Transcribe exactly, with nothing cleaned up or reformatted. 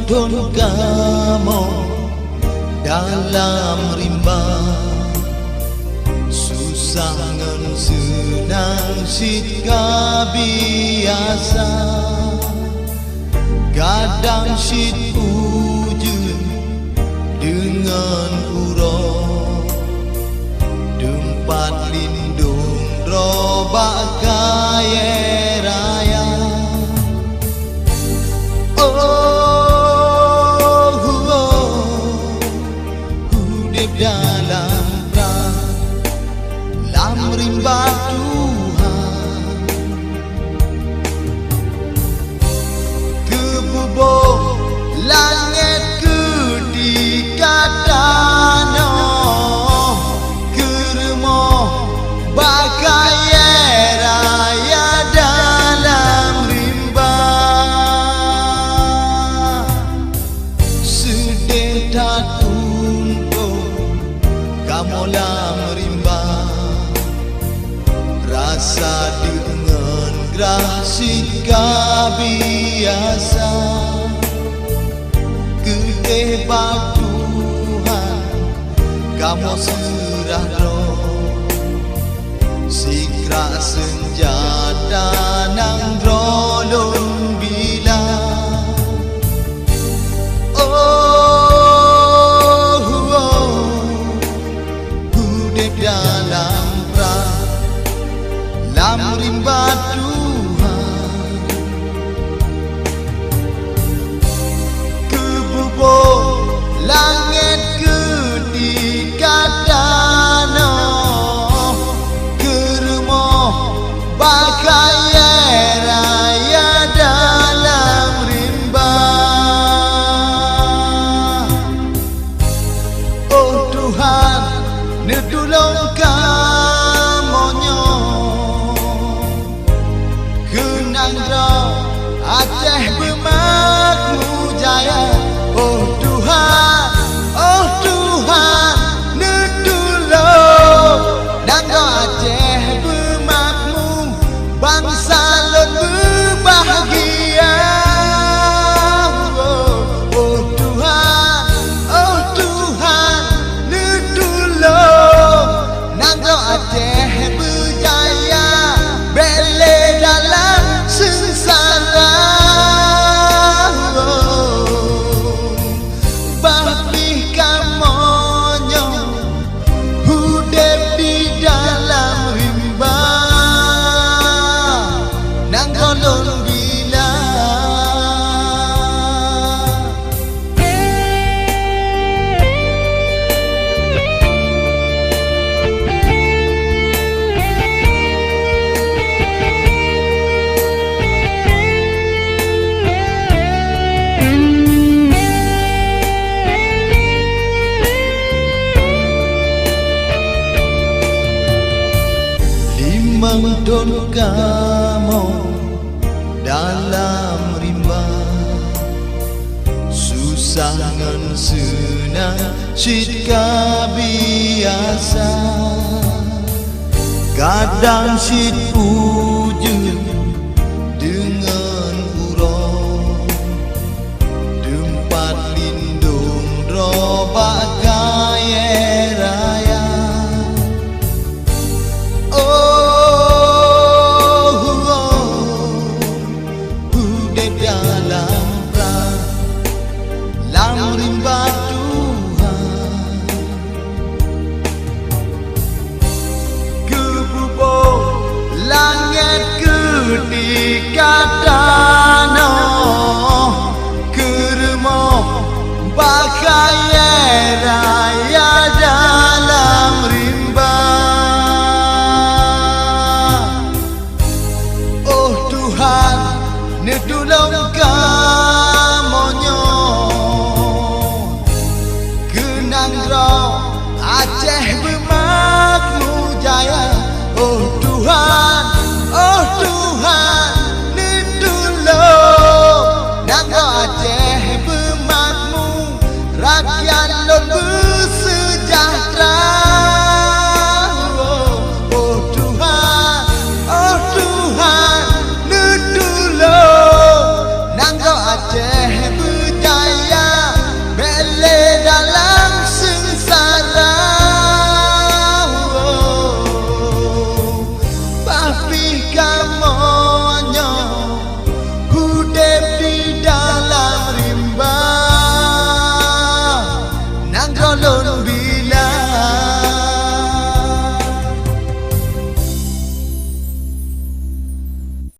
Thon kamoe dalam rimba, susah ngon seunang cit ka biasa. Kadang cit ujeuen deungon uroe, teumpat lindong droe bak kayèe raya. Oh, oh, udép dalam prang lam rimba Tuhan. Keububoh langèt keutika tanoh, keurumoh bak kayèe raya dalam rimba. Seudeh that untông kamoe lam rimba, rasa deungon grah cit ka biasa. Keutéh bak Tuhan kamoe seurah droe, sikrak seunjata nanggroe lôn bila. Oh, oh, udép dalam prang lam rimba Tuhan. Keububoh langèt keutika tanoh, keurumoh bak kayèe raya dalam rimba. Oh Tuhan, neutulông kamoe nyoe. Keu nanggroe Aceh beumakmu jaya. Oh Tuhan, oh Tuhan, neutulông nanggroe Aceh beumakmu, bansa lôn beubahgia. Oh, oh Tuhan, oh Tuhan, neutulông nanggroe Aceh beujaya, bèk lé dalam seungsara. Bah pih kamoe nyoe udép di dalam rimba, nanggroe lôn bila. Limong thon kamoe dalam rimba, susah ngon seunang cit ka biasa. Kadang cit ujeuen deungon uroe, teumpat lindong droe bak kayèe raya. Oh, oh, udép dalam prang lam rimba Tuhan. Keububoh langèt keutika tanoh, keurumoh bak kayèe raya dalam rimba. Oh Tuhan, neutulông kamoe.